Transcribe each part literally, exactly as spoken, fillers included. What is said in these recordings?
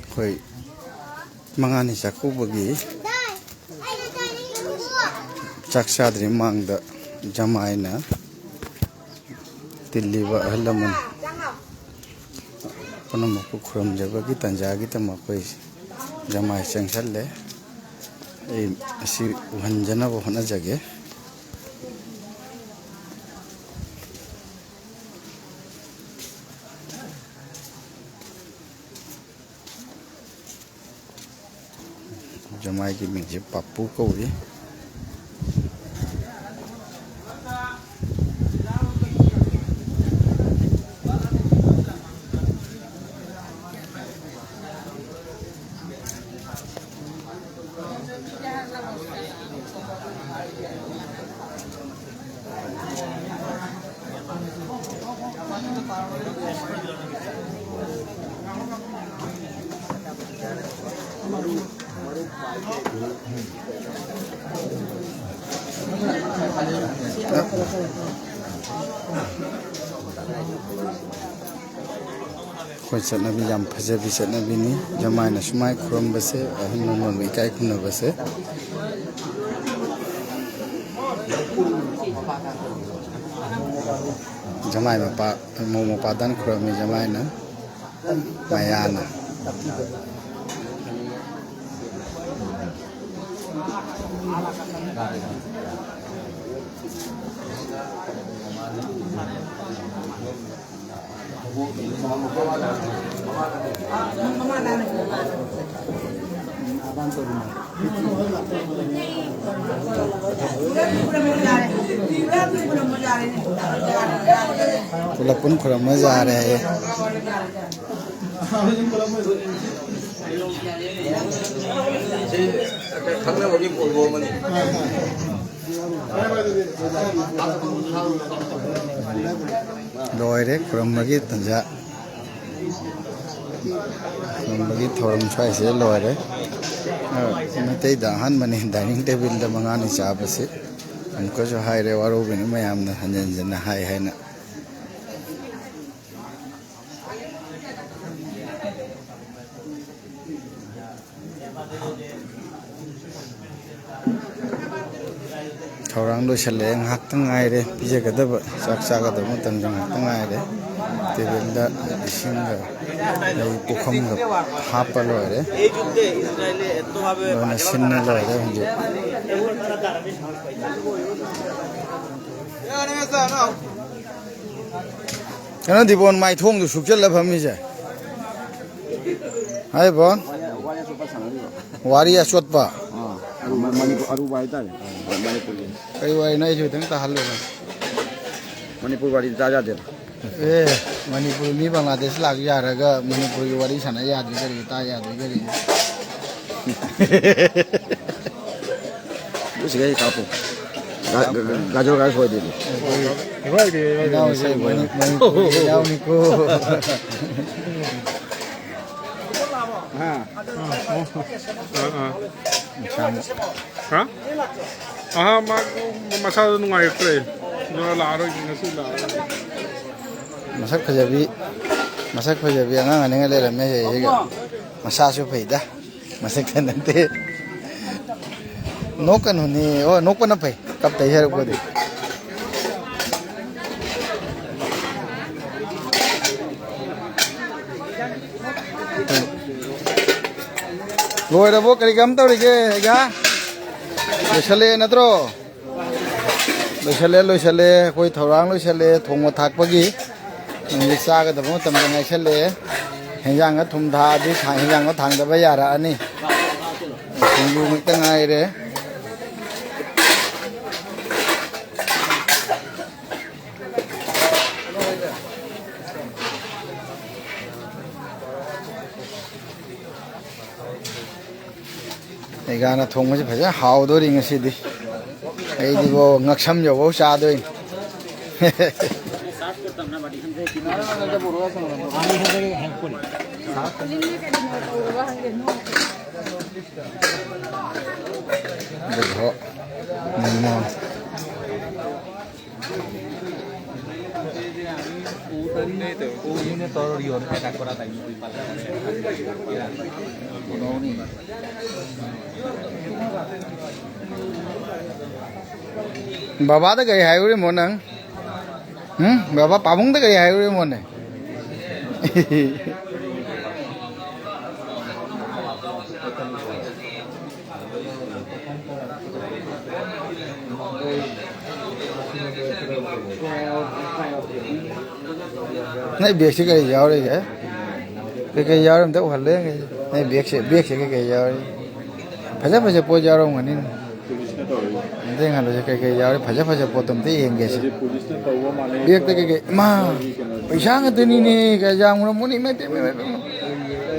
ꯑꯩꯈꯣꯏ ꯃꯉꯥꯅꯤ ꯆꯥꯛꯀꯧꯕꯒꯤ ꯆꯥꯛ ꯆꯥꯗ꯭ꯔꯤ ꯃꯃꯥꯡꯗ ꯖꯃꯥꯏꯅ ꯇꯤꯜꯂꯤꯕ ꯑꯍꯜ ꯂꯃꯟ ꯄꯨꯝꯅꯃꯛꯄꯨ ꯈꯨꯔꯨꯝꯖꯕꯒꯤ ꯇꯥꯟꯖꯥꯒꯤꯗꯃꯛ ꯑꯩꯈꯣꯏ ꯖꯃꯥꯏ ꯆꯪꯁꯜꯂꯦ꯫ ꯑꯩ ꯑꯁꯤ ꯎꯍꯟꯖꯅꯕ ꯍꯣꯠꯅꯖꯒꯦ꯫ ꯖꯃꯥꯏꯒꯤ ꯃꯤꯡꯁꯦ ꯄꯥꯄꯨ ꯀꯧꯏ꯫ ꯑꯩꯈꯣꯏ ꯆꯠꯅꯕꯤ ꯌꯥꯝ ꯐꯖꯕꯤ ꯆꯠꯅꯕꯤꯅꯤ꯫ ꯖꯃꯥꯏꯅ ꯁꯨꯃꯥꯏ ꯈꯨꯔꯨꯝꯕꯁꯦ ꯑꯍꯜ ꯂꯃꯟꯕꯨ ꯏꯀꯥꯏ ꯈꯨꯝꯅꯕꯁꯦ꯫ ꯖꯃꯥꯏ ꯃꯄꯥ, ꯃꯧ ꯃꯄꯥꯗꯅ ꯈꯨꯔꯨꯝꯃꯤ ꯖꯃꯥꯏꯅ꯫ ꯃꯌꯥꯅ꯫ ꯄꯨꯂꯞ ꯄꯨꯟ ꯈꯨꯔꯨꯝꯃ ꯌꯥꯔꯦ ꯍꯥꯏꯌꯦ꯫ ꯁꯤ ꯈꯪꯅꯕꯒꯤ ꯄꯣꯠꯂꯨ ꯑꯃꯅꯤ꯫ ꯂꯣꯏꯔꯦ ꯈꯨꯔꯨꯝꯕꯒꯤ ꯇꯟꯖꯥ꯫ ꯈꯨꯔꯨꯝꯕꯒꯤ ꯊꯧꯔꯝ ꯁ꯭ꯋꯥꯏꯁꯤꯗ ꯂꯣꯏꯔꯦ꯫ ꯑ, ꯃꯩꯇꯩꯗ ꯑꯍꯥꯟꯕꯅꯤ dining tableꯗ ꯃꯉꯥꯅꯤ ꯆꯥꯕꯁꯤ꯫ ꯑꯃꯨꯛꯀꯁꯨ ꯍꯥꯏꯔꯦ, ꯋꯥꯔꯧꯕꯤꯅꯨ ꯃꯌꯥꯝꯅ ꯍꯟꯖꯤꯟ ꯍꯟꯖꯤꯟꯅ ꯍꯥꯏ ꯍꯥꯏꯅ꯫ ꯊꯧꯔꯥꯡ ꯂꯣꯏꯁꯤꯜꯂꯛꯑꯦ, ꯉꯥꯏꯍꯥꯛꯇꯪ ꯉꯥꯏꯔꯦ ꯄꯤꯖꯒꯗꯕ, ꯆꯥꯛ ꯆꯥꯒꯗꯕ ꯃꯇꯝꯁꯦ ꯉꯥꯏꯍꯥꯛꯇꯪ ꯉꯥꯏꯔꯦ꯫ ꯇꯦꯕꯜꯗ ꯏꯁꯤꯡꯒ ꯑꯗꯒꯤ ꯄꯨꯈꯝꯒ ꯍꯥꯞꯄ ꯂꯣꯏꯔꯦ꯫ ꯂꯣꯏꯅ ꯁꯤꯟꯅ ꯂꯣꯏꯔꯦ ꯍꯧꯖꯤꯛ꯫ ꯀꯩꯅꯣ ꯗꯤꯕꯣꯟ, ꯃꯥꯏꯊꯣꯡꯗꯨ ꯁꯨꯞꯆꯜꯂ ꯐꯝꯃꯤꯁꯦ? ꯍꯥꯏꯕꯣ? ꯋꯥꯔꯤ ꯑꯆꯣꯠꯄ ꯁꯥꯟꯅꯔꯤꯕ꯫ ꯋꯥꯔꯤ ꯑꯆꯣꯠꯄ꯫ ꯑꯥ, ꯑꯔꯨꯕ, ꯃꯅꯤꯄꯨꯔ, ꯑꯔꯨꯕ ꯍꯥꯏꯇꯥꯔꯦ꯫ ꯃꯅꯤꯄꯨꯔꯒꯤ꯫ ꯀꯔꯤ ꯋꯥꯔꯤꯅꯣ? ꯑꯩꯁꯨ ꯈꯤꯇꯪ ꯇꯥꯍꯜꯂꯨꯔꯣ꯫ ꯃꯅꯤꯄꯨꯔ ꯋꯥꯔꯤ ꯇꯥ ꯌꯥꯗꯦꯕ꯫ ꯑꯦ, ꯃꯅꯤꯄꯨꯔ ꯃꯤ ꯕꯪꯒ꯭ꯂꯥꯗꯦꯁ ꯂꯥꯛ ꯌꯥꯔꯒ ꯃꯅꯤꯄꯨꯔꯒꯤ ꯋꯥꯔꯤ ꯁꯥꯟꯅ ꯌꯥꯗ꯭ꯔꯤ ꯀꯔꯤ, ꯇꯥ ꯌꯥꯗ꯭ꯔꯤ ꯀꯔꯤ? ꯁꯤꯒꯩ ꯀꯥꯞꯄꯨ꯫ ꯒꯥ-, ꯒꯥ-, ꯒꯥ-, ꯒꯥꯖꯔ ꯒꯥꯖꯔ ꯁꯣꯏꯗꯣꯏꯅꯤ꯫ ꯏꯅꯥꯎꯁꯦ ꯃꯅꯤ-, ꯃꯅꯤꯄꯨꯔꯒꯤ ꯏꯅꯥꯎꯅꯤꯀꯣ꯫ ꯍꯥ? ꯑꯥ, ꯑꯥ꯫ ꯏꯁꯥꯃꯛ꯫ ꯍꯥ? ꯑꯍꯥ, ꯃꯥ ꯃꯁꯥꯗꯣ ꯅꯨꯡꯉꯥꯏꯔꯛꯇ꯭ꯔꯦ꯫ ꯑꯗꯨꯅ ꯂꯥꯛꯑꯔꯣꯏꯒꯦ, ꯉꯁꯤ ꯂꯥꯛꯑꯔꯣꯏꯒꯦ꯫ ꯃꯁꯛ ꯐꯖꯕꯤ, ꯃꯁꯛ ꯐꯖꯕꯤ ꯑꯉꯥꯡ ꯑꯅꯤꯒ ꯂꯩꯔꯝꯃꯦ ꯁꯤꯒ꯫ ꯃꯁꯥꯁꯨ ꯐꯩꯗ, ꯃꯁꯛꯇ ꯅꯠꯇꯦ꯫ ꯅꯣꯛꯀꯅꯨꯅꯦ꯫ ꯑꯣ, ꯅꯣꯛꯄꯅ ꯐꯩ, ꯀꯞꯇꯩ ꯁꯔꯨꯛꯄꯨꯗꯤ꯫ ꯂꯣꯏꯔꯕꯣ? ꯀꯔꯤ ꯀꯔꯝ ꯇꯧꯔꯤꯒꯦ? ꯑꯩꯒ ꯂꯣꯏꯁꯜꯂꯦ ꯅꯠꯇ꯭ꯔꯣ? ꯂꯣꯏꯁꯜꯂꯦ, ꯂꯣꯏꯁꯜꯂꯦ꯫ ꯑꯩꯈꯣꯏ ꯊꯧꯔꯥꯡ ꯂꯣꯏꯁꯜꯂꯦ꯫ ꯊꯣꯡꯕ ꯊꯥꯛꯄꯒꯤ ꯅꯨꯃꯤꯠ ꯆꯥꯒꯗꯕ ꯃꯇꯝꯗ ꯉꯥꯏꯁꯜꯂꯛꯑꯦ꯫ ꯍꯦꯟꯖꯥꯡꯒ ꯊꯨꯝ ꯊꯥꯛꯑꯗꯤ ꯊꯥ-, ꯍꯦꯟꯖꯥꯡꯒ ꯊꯥꯡꯗꯕ ꯌꯥꯔꯛꯑꯅꯤ꯫ ꯁꯤꯡꯖꯨ ꯉꯥꯛꯇ ꯉꯥꯏꯔꯦ꯫ ꯑꯩꯒꯥꯅ ꯊꯣꯡꯕꯁꯤ ꯐꯖꯅ ꯍꯥꯎꯗꯣꯔꯤ ꯉꯁꯤꯗꯤ꯫ ꯑꯩꯗꯤꯕꯣ ꯉꯛꯁꯝ ꯌꯧꯕꯧ ꯆꯥꯗꯣꯏꯅꯤ꯫ ꯑꯗꯨꯒ ꯃꯣꯃꯣ꯫ ꯕꯕꯥꯗ ꯀꯔꯤ ꯍꯥꯏꯔꯨꯔꯤꯃꯣ ꯅꯪ? ꯎꯝ? ꯕꯕꯥ ꯄꯥꯕꯨꯡꯗ ꯀꯔꯤ ꯍꯥꯏꯔꯨꯔꯤꯃꯣꯅꯦ? ꯅꯣꯏ ꯕꯦꯒꯁꯤ ꯀꯔꯤ ꯌꯥꯎꯔꯤꯒꯦ? ꯀꯩꯀꯩ ꯌꯥꯎꯔꯤ ꯑꯝꯇ ꯎꯍꯜꯂꯦ꯫ ꯅꯣꯏ ꯕꯦꯒꯁꯦ, ꯕꯦꯒꯁꯦ ꯀꯩꯀꯩ ꯌꯥꯎꯔꯤ? ꯐꯖ ꯐꯖ ꯄꯣꯠ ꯌꯥꯎꯔꯝꯒꯅꯤ꯫ ꯄꯨꯂꯤꯁꯅ ꯇꯧꯔꯤ꯫ ꯑꯝꯇ ꯌꯦꯡꯍꯜꯂꯨꯁꯦ ꯀꯩꯀꯩ ꯌꯥꯎꯔꯤ꯫ ꯐꯖ ꯐꯖ ꯄꯣꯠꯇꯣ ꯑꯝꯇ ꯌꯦꯡꯒꯦꯁꯦ꯫ ꯍꯧꯖꯤꯛ ꯄꯨꯂꯤꯁꯅ ꯇꯧꯕ ꯃꯥꯜꯂꯦ꯫ ꯕꯦꯒꯇ ꯀꯩꯀꯩ? ꯃꯥ! ꯃꯣꯏꯒꯤ ꯀꯩꯅꯣꯁꯦ꯫ ꯄꯩꯁꯥ ꯉꯥꯛꯇꯅꯤꯅꯦ꯫ ꯀꯌꯥ ꯌꯥꯝꯈ꯭ꯔꯃꯣꯅꯦ? ꯏꯃꯥꯏ ꯄꯦꯝꯃ, ꯏꯃꯥꯏ ꯄꯦꯝꯃ꯫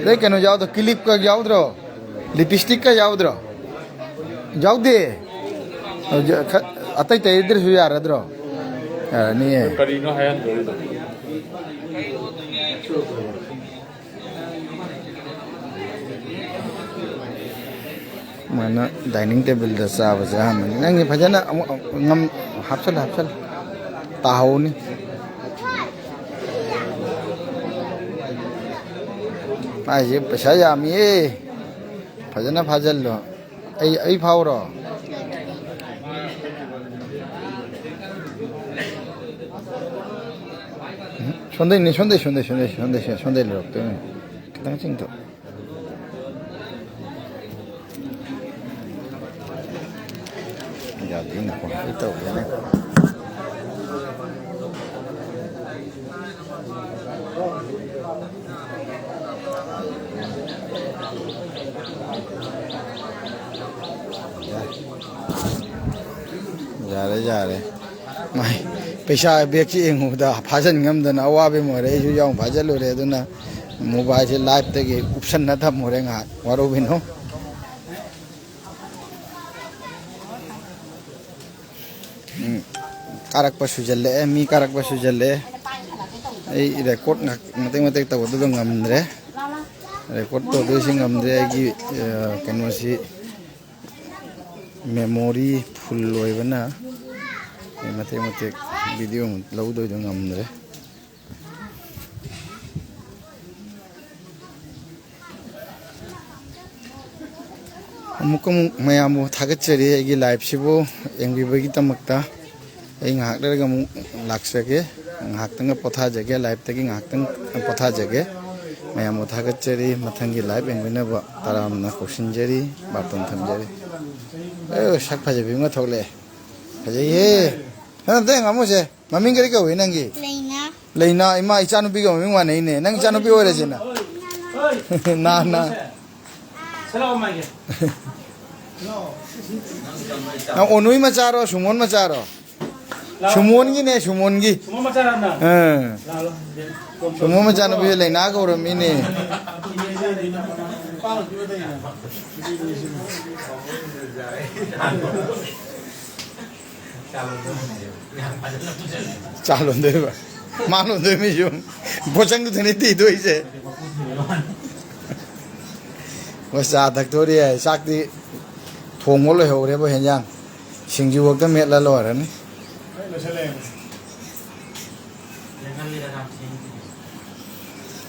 ꯑꯗꯩ ꯀꯩꯅꯣ ꯌꯥꯎꯗ꯭ꯔꯣ? ꯀꯤꯂꯤꯞꯀ ꯌꯥꯎꯗ꯭ꯔꯣ? ꯂꯤꯞꯁꯇꯤꯛꯀ ꯌꯥꯎꯗ꯭ꯔꯣ? ꯌꯥꯎꯗꯦ꯫ ꯍꯧꯖꯤꯛ ꯈ-, ꯑꯇꯩ ꯇꯩꯗ꯭ꯔꯁꯨ ꯌꯥꯔꯗ꯭ꯔꯣ? ꯌꯥꯔꯅꯤꯌꯦ꯫ ꯀꯔꯤꯅꯣ ꯍꯥꯏꯍꯟꯗꯣꯔꯤꯗꯣ? ꯃꯥꯅ dining tableꯗ ꯆꯥꯕꯁꯦ ꯑꯍꯥꯟꯕꯅꯤ꯫ ꯅꯪꯒꯤ ꯐꯖꯅ ꯑꯃꯨꯛ ꯉꯝ-, ꯍꯥꯞꯆꯜꯂꯨ, ꯍꯥꯞꯆꯜꯂꯨ꯫ ꯇꯥꯍꯧꯅꯤ꯫ ꯃꯥꯏꯁꯦ ꯄꯩꯁꯥ ꯌꯥꯝꯃꯤꯌꯦ꯫ ꯐꯖꯅ ꯐꯥꯖꯤꯜꯂꯣ꯫ ꯑꯩ, ꯑꯩ ꯐꯥꯎꯔꯣ? ꯎꯝ, ꯁꯣꯟꯗꯩꯅꯦ, ꯁꯣꯟꯗꯩ, ꯁꯣꯟꯗꯩ, ꯁꯣꯟꯗꯩ, ꯁꯣꯟꯗꯩ, ꯁꯣꯟꯗꯩ, ꯁꯣꯟꯗꯩ ꯂꯧꯔꯛꯇꯣꯏꯅꯦ꯫ ꯈꯤꯇꯪ ꯆꯤꯡꯊꯣꯛ꯫ ꯌꯥꯗꯦꯅꯦꯀꯣ, ꯑꯩ ꯇꯧꯒꯦꯅꯦ꯫ ꯌꯥꯔꯦ, ꯌꯥꯔꯦ꯫ ꯃꯥꯏ ꯄꯩꯁꯥ ꯕꯦꯒꯁꯤ ꯌꯦꯡꯉꯨꯕꯗ ꯐꯥꯖꯤꯟ ꯉꯝꯗꯅ ꯑꯋꯥꯕ ꯑꯃ ꯑꯣꯏꯔꯦ꯫ ꯑꯩꯁꯨ ꯌꯥꯎꯅ ꯐꯥꯖꯤꯜꯂꯨꯔꯦ꯫ ꯑꯗꯨꯅ mobileꯁꯦ liveꯇꯒꯤ ꯎꯞꯁꯟꯅ ꯊꯝꯃꯨꯔꯦ ꯉꯥꯏꯍꯥꯛ ꯋꯥꯔꯧꯕꯤꯅꯨ꯫ ꯎꯝ, ꯀꯥꯔꯛꯄ ꯁꯨꯖꯜꯂꯛꯑꯦ, ꯃꯤ ꯀꯥꯔꯛꯄ ꯁꯨꯖꯜꯂꯛꯑꯦ꯫ ꯑꯩ record ꯉꯥꯛ-, ꯃꯇꯦꯛ ꯃꯇꯦꯛ ꯇꯧꯕꯗꯨꯗ ꯉꯝꯗ꯭ꯔꯦ꯫ Record ꯇꯧꯗꯣꯏꯁꯤ ꯉꯝꯗ꯭ꯔꯦ꯫ ꯑꯩꯒꯤ, ꯑ, ꯀꯩꯅꯣꯁꯤ memory full ꯑꯣꯏꯕꯅ ꯑꯩ ꯃꯇꯦꯛ ꯃꯇꯦꯛ video ꯂꯧꯗꯣꯏꯗꯣ ꯉꯝꯗ꯭ꯔꯦ꯫ ꯑꯃꯨꯛꯀ ꯑꯃꯨꯛ ꯃꯌꯥꯝꯕꯨ ꯊꯥꯒꯠꯆꯔꯤ, ꯑꯩꯒꯤ live ꯁꯤꯕꯨ ꯌꯦꯡꯕꯤꯕꯒꯤꯗꯃꯛꯇ꯫ ꯑꯩ ꯉꯥꯏꯍꯥꯛ ꯂꯩꯔꯒ ꯑꯃꯨꯛ ꯂꯥꯛꯆꯒꯦ, ꯉꯥꯏꯍꯥꯛꯇꯪꯒ ꯄꯣꯊꯥꯖꯒꯦ, live ꯇꯒꯤ ꯉꯥꯏꯍꯥꯛꯇꯪ ꯄꯣꯊꯥꯖꯒꯦ꯫ ꯃꯌꯥꯝꯕꯨ ꯊꯥꯒꯠꯆꯔꯤ, ꯃꯊꯪꯒꯤ live ꯌꯦꯡꯕꯤꯅꯕ ꯇꯔꯥꯝꯅ ꯀꯧꯁꯤꯟꯖꯔꯤ, ꯕꯥꯔꯇꯣꯟ ꯊꯝꯖꯔꯤ꯫ ꯑꯦ, ꯁꯛ ꯐꯖꯕꯤ ꯑꯃ ꯊꯣꯛꯂꯛꯑꯦ, ꯐꯖꯩꯍꯦ꯫ ꯅꯪ ꯑꯝꯇ ꯌꯦꯡꯉꯝꯃꯨꯁꯦ꯫ ꯃꯃꯤꯡ ꯀꯔꯤ ꯀꯧꯏ ꯅꯪꯒꯤ? ꯂꯩꯅꯥ꯫ ꯂꯩꯅꯥ, ꯏꯃꯥ, ꯏꯆꯥꯅꯨꯄꯤꯒ ꯃꯃꯤꯡ ꯃꯥꯟꯅꯩꯅꯦ꯫ ꯅꯪ ꯏꯆꯥꯅꯨꯄꯤ ꯑꯣꯏꯔꯦꯁꯤꯅ꯫ ꯅꯥ, ꯅꯥ꯫ ꯅꯪ ꯑꯣꯅꯨꯏ ꯃꯆꯥꯔꯣ, ꯁꯨꯃꯣꯟ ꯃꯆꯥꯔꯣ? ꯁꯨꯃꯣꯟꯒꯤꯅꯦ, ꯁꯨꯃꯣꯟꯒꯤ꯫ ꯁꯨꯃꯣꯟ ꯃꯆꯥꯔꯣ ꯅꯪ? ꯑꯥ꯫ ꯂꯥꯛꯑꯣ, ꯂꯥꯛꯑꯣ꯫ ꯁꯨꯃꯣꯟ ꯃꯆꯥꯅꯨꯄꯤ ꯂꯩꯅꯥ ꯀꯧꯔꯝꯃꯤꯅꯦ꯫ ꯆꯥ ꯂꯣꯟꯗꯣꯏꯕ꯫ ꯃꯥ ꯂꯣꯟꯗꯣꯏ ꯃꯤ ꯁꯨꯝ ꯄꯣꯠꯆꯪꯗꯨꯗꯅꯤ ꯇꯤꯗꯣꯏꯁꯦ꯫ ꯍꯣꯏ, ꯆꯥ ꯊꯛꯇꯣꯔꯤ ꯍꯥꯏ꯫ ꯆꯥꯛꯇꯤ ꯊꯣꯡꯕ ꯂꯣꯏꯍꯧꯔꯦꯕ ꯍꯦꯟꯖꯥꯡ꯫ ꯁꯤꯡꯖꯨ ꯈꯛꯇ ꯃꯦꯠꯂ ꯂꯣꯏꯔꯅꯤ꯫